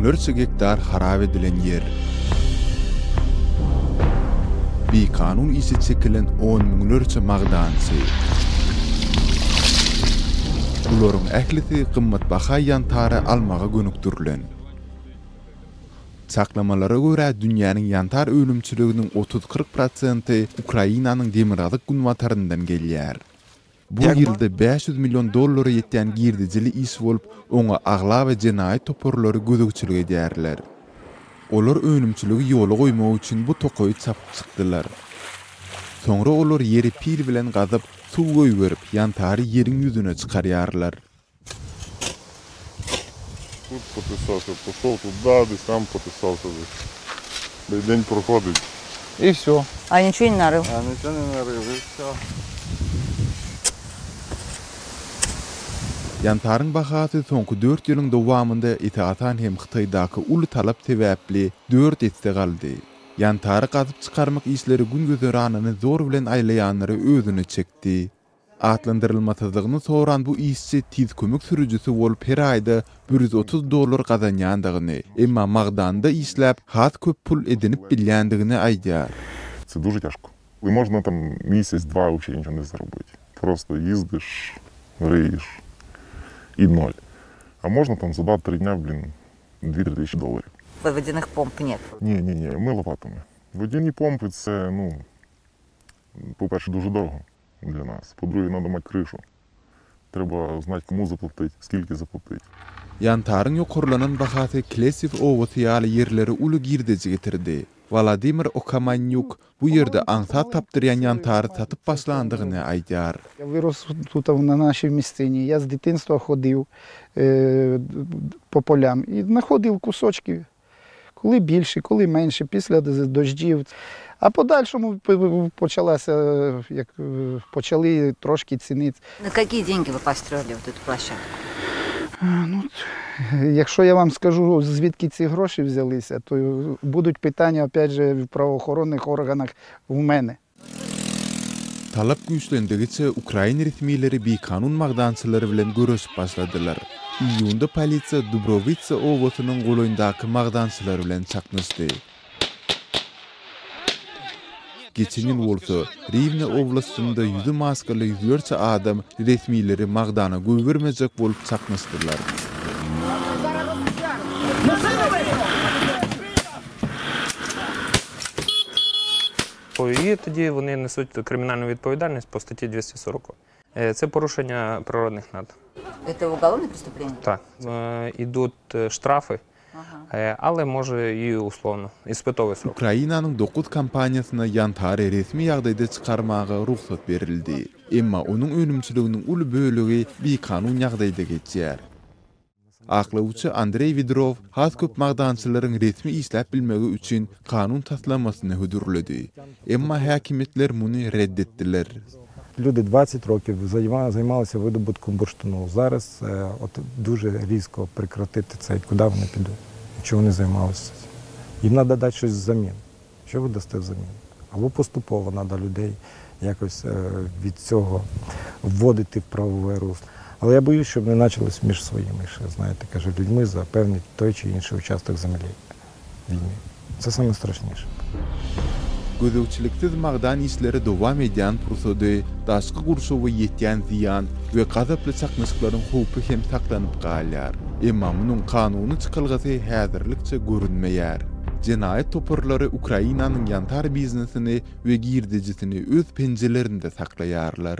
Müňlerçe gektar harap edilen ýer. Bikanun işe çekilen on müňlerçe magdançy. Bularyň ählisi gymmatbaha ýantary almaga gönükdirilen. Çaklamalara görä, dünýäniň ýantar önümçiliginiň otuz-kyrk prosenti Ukrainanyň demirgazyk-günbataryndan gelýär. Bu ýylda 500 million dollara ýetýän girdejili iş bolup, oňa aglaba jenaýat toparlary gözegçilik edýärler. Olar önümçiligi ýola goýmak üçin bu tokaýy çapyp çykdylar. Soňra olar ýeri pil bilen gazyp, suw goýberip, ýantary ýeriň ýüzüne çykarýarlar. Тут потисався, пішов туди, десь там потисався десь. День проходить. І все. А ничего не нарыл. А нічого не нарив, і все. Ýantaryň bahasy soňky dört ýylyň dowamynda esasan hem Hytaýdaky uly talap sebäpli dört esse galdy. Ýantary gazyp çykarmak işleri gün-güzeranyny zor bilen aýlaýanlary özüne çekdi. Atlandyrylmasyzlygyny soran bu işçi tiz kömek sürüjisi bolup her aýda 130 dollar gazanýandygyny, emma magdanda işläp has köp pul edinip bilýändigini aýdýar. Це дуже тяжко. І можна там місяць-два взагалі нічого не заробити. Просто їздиш, риєш і ноль. А можна там за 2-3 дня, блін, 2-3 тисячі доларів. Водяных помп нет. Ні, ні, ні, ми лопатами. Водяні помпи це, ну, по-перше, дуже дорого для нас. По-друге, треба мати кришу. Треба знати, кому заплатити, скільки заплатити. Ýantaryň ýokarlanan bahasy Klesiw obasy ýaly ýerlere uly girdeji getirdi. Wladimir Okamanýuk bu ýerde aňsat tapdyrýan ýantary satyp başlandygyny aýdýar. Я вирос тут на нашій місцині. Я з дитинства ходив е, по полям і знаходив кусочки, коли більші, коли менші, після дождів. А подальшому почалася, як почали трошки цінити. На какие деньги вы построили вот эту площадку? Ну, якщо я вам скажу, звідки ці гроші взялися, то будуть питання опять же, в правоохоронних органах в мене. Talap güýçlendigiçe ukrain resmileri bikanun magdançylary bilen göreşip başladylar. Iýunda polisiýa Dubrowitsa obasynyň golaýyndaky magdançylar bilen çaknyşdy. Geçen ýyl bolsa Riwne oblastynda ýüzi maskaly ýüzlerçe adam resmileri magdana goýbermejek bolup çaknyşdylar. І тоді вони несуть кримінальну відповідальність по статті 240. Е, Це порушення природних надр. Это уголовное преступление? Так, Е, ідуть е, штрафи, е, але може і условно, іспитовий срок. Ukrainanyň dokuz kompaniýasyna ýantary resmi ýagdaýda çykarmaga rugsat berildi. Emma onuň önümçiliginiň uly bölegi bikanun ýagdaýda geçýär. Aklawçy Andreý Widrow has köp magdançylaryň resmi işläp bilmegi üçin kanun taslamasyny hödürledi. Emma häkimiýetler muny red etdiler. Люди 20 років займа- займалися видобутком бурштину. Зараз е, от дуже різко прекратити це, куди вони підуть, якщо вони займалися цим. Їм треба дати щось взамін. Що ви дасте взамін? Або поступово треба людей якось е, від цього вводити в правове русло. Але я боюсь, щоб не почалось між своїми, ще, знаєте, каже, людьми за певний той чи інший участок землі війни. Це саме страшніше. Gözegçiliksiz magdan işleri dowam edýän pursady daşky gurşawa ýetýän zyýan we gazaply çaknyşyklaryň howpy hem saklanyp galýar. Emma munuň kanuny çykalgasy häzirlikçe görünmeýär. Jenaýat toparlary Ukrainanyň ýantar biznesini we girdejisini öz penjelerinde saklaýarlar.